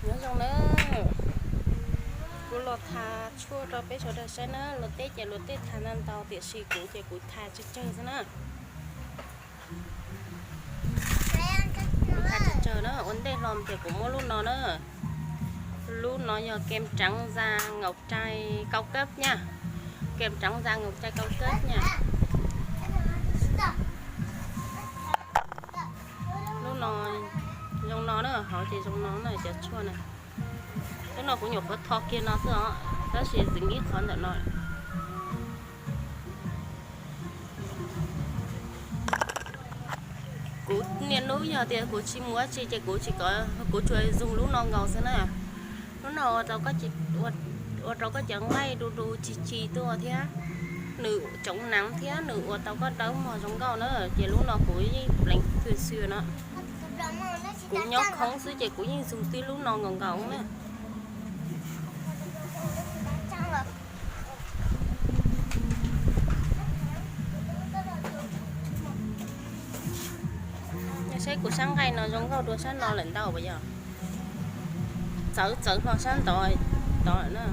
Nyob zoo na, kuv los tha tshuaj rau peb sawv daws saib na, luag tej ces luag tej tha ntau ntau tiam sis kuv ces kuv tha tsawg tsawg xwb na. Kuv tha tsawg tsawg na, ua ntej hlo ces kuv muab lub no na. Lub no yog kem trắng da ngọc trai cao cấp nha. Kem trắng da ngọc trai cao cấp nha. Lub no zoo no na, hauv ces zoo no na cov tshuaj na. Lub no kuv nyuam qhuav tho kiag no xwb os, tab sis txwv ib qhov ntawm no. Kuv niaj hnub yog tias kuv tsis mus dab tsi ces kuv tsis, kuv tsuas zoom lub no nkaus xwb na. Lub no ua rau koj cov nqaij du du ci ci tuaj thiab, nws chống nắng thiab nws ua tau koj dawb mog zoo nkauj na, ces lub no kuv yeej pleev xwm xwm no. Kuv nyob khoob xwb ces kuv yeej zoom tib lub no nkaus nkaus na. Saib kuv sab nqaij no zoo nkauj dua sab no lawm ntau puas yog? Txawv txawv hlo sab ntawd tod lawm na.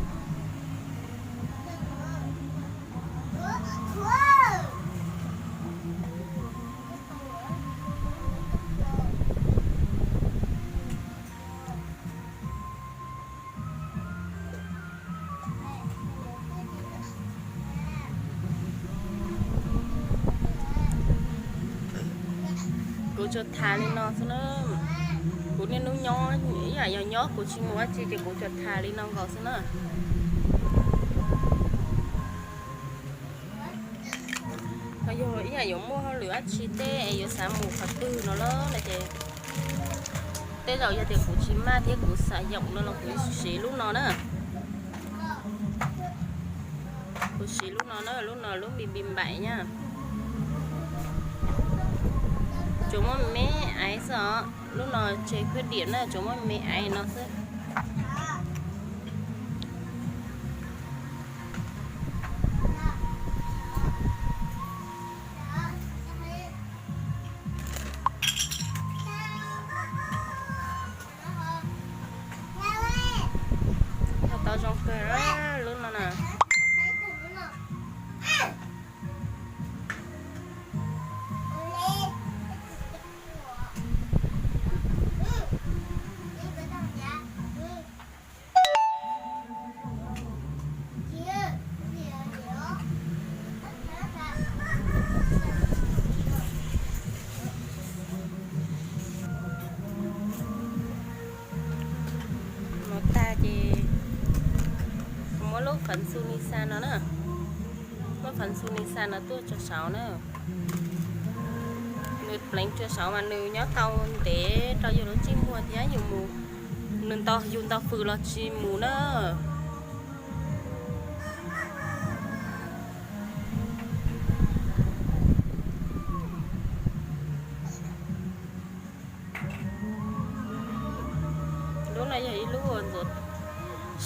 Kuv tsuas tham li no xwb na. Kuv niaj hnub nyob ib yam yog nyob kuv tsis mus dab tsi ces kuv tsuas tham li no nkaus xwb na. Yog ib yam yuav muaj hauj lwm dab tsi tej es yuav xav mus qhov twg no lawm no ces tej zaum yog tias kuv tsis maj thiab kuv xav yaum no los kuv siv lub no na. Kuv siv lub no na, lub no lub bi bi npaim nyab. Tsuas muaj me aiv xwb os, lub no tseg khwb diam na, tsuas muaj me aiv no xwb. Tau zoo kawg lub no na. Mus tag ces muab lub phab xu ni xa no na, lub phab xu ni xa no tuaj tso saud na. Nws pleev tso saud mas nws nyob tau ntev rau yus lub ntsej muag thiab yus mus, nws nto yus nto fws los tsis mus na. Lub no yog ib lub uas ntxuav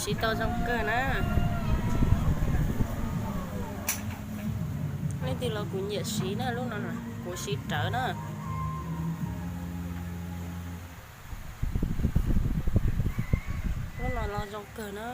siv tau zoo kawg na. Leej twg los kuv nyiam siv na, lub no kuv siv rawv na. Lub no los zoo kawg na.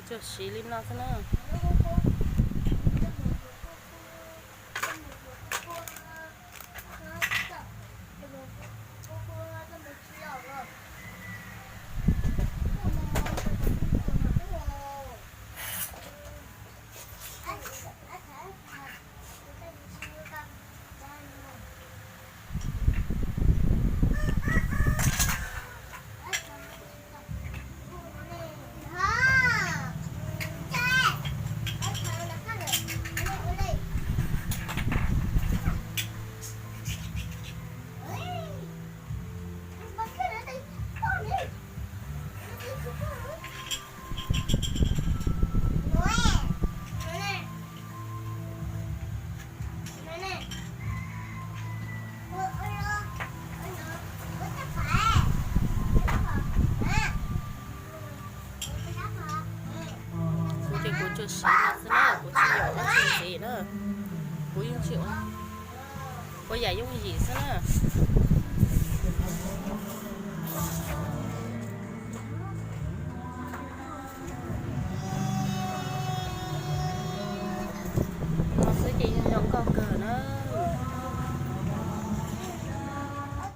Tsuas siv li no xwb na. Siv no xwb na, kuv tsis ua ntxiv na. Kuv yeej tsis ua, ua yam yooj yim xwb na.